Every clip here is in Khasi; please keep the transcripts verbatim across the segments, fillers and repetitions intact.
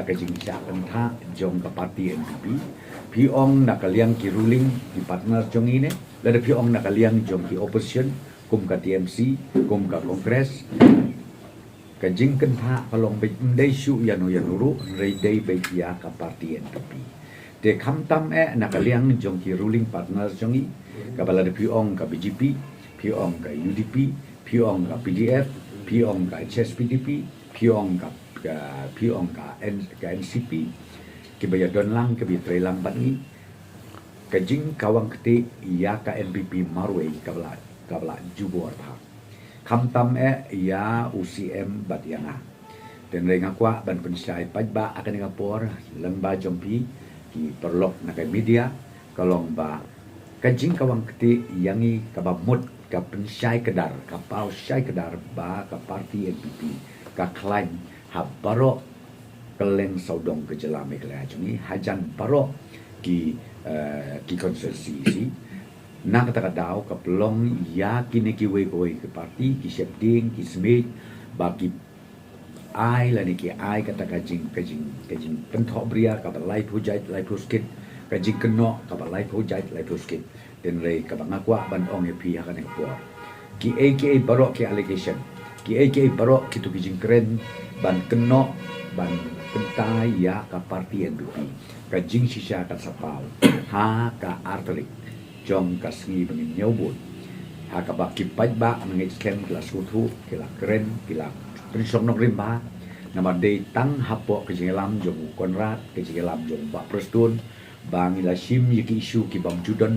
ka jingshah kynthah jong ka party N P P. Phi ong na ka liang ki ruling, ki partner jong ngi ne, lada phi ong na ka liang jong ki opposition, kum ka T M C, kum ka Congress, ka jingkynthah ka long beit ym dei shuh ïa no ïa no ruh, hynrei dei beit ïa ka party N P P. Te khamtam eh na ka liang jong ki ruling partner jong ngi, kaba lada phi ong ka B J P, phi ong ka U D P, phi ong ka P D F, phi ong ka H S P D P, phi ong ka, ka, phi ong ka N-, ka N C P, kiba ïa don lang, kiba ïa trei lang bad ngi. Ka jingkawang kti ïa ka N P P marwei kaba la, kaba la jubor bha. Khamtam eh ïa u C M bad ïa nga. Te hynrei nga kwah ban pynshai paidbah ha kane ka por lyngba jong phi ki paralok na ka media, ka long ba ka jingkawang kti ïa ngi kaba mut ka pynshai kdar, ka paw shai kdar ba ka party N P P ka khlaiñ ha baroh kylleng sawdong ka jylla Meghalaya jong ngi, hajan baroh ki, eh, ki constituency. Na kata ka daw ka pynlong ïa kine kiwei kiwei ki party, ki sheptieng, ki smiej, ba ki ai lane ki ai kata ka jing, ka jing, ka jingpynthohbria kaba laiphew jait laiphew skit, ka jingkynnoh kaba laiphew jait laiphew skit. Te hynrei kaba nga kwah ban ong ïa phi ha kane ka por, kiei kiei baroh ki allegation, kiei kiei baroh kito ki jingkren ban kynnoh, ban kyntai ïa ka party N P P, ka jingshisha kan sa paw ha ka ar tarik jong ka sngi ba ngin ñiew bud, ha kaba ki paidbah na ngeit skhem ki la sngewthuh, ki la kren, ki la pynshong nongrim bha. Namar dei tang hapoh ka jingïalam jong u Conrad, ka jingïalam jong Bah Prestone, ba ngi la shim ïa ki issue ki bym ju don,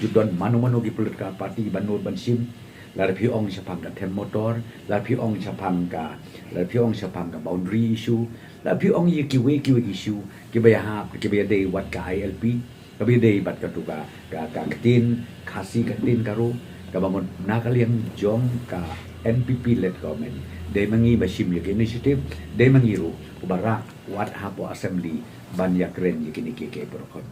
ju don mano mano ki pulit ka party ban nud ban shim. Lada phi ong shaphang ka them motor, lada phi ong shaphang ka, lada phi ong shaphang ka boundary issue, lada phi ong ïa kiwei kiwei issue kiba ïahap, kiba ïadei wat ka I L P, kaba ïadei bad katu ka, ka, ka ktien Khasi, ka ktien Garo, kaba mut na ka liang jong ka N P P led government, dei ma ngi ba shim ïa ka initiative, dei ma ngi ruh uba rah wat hapoh assembly ban ïakren ïa kine kiei kiei baroh.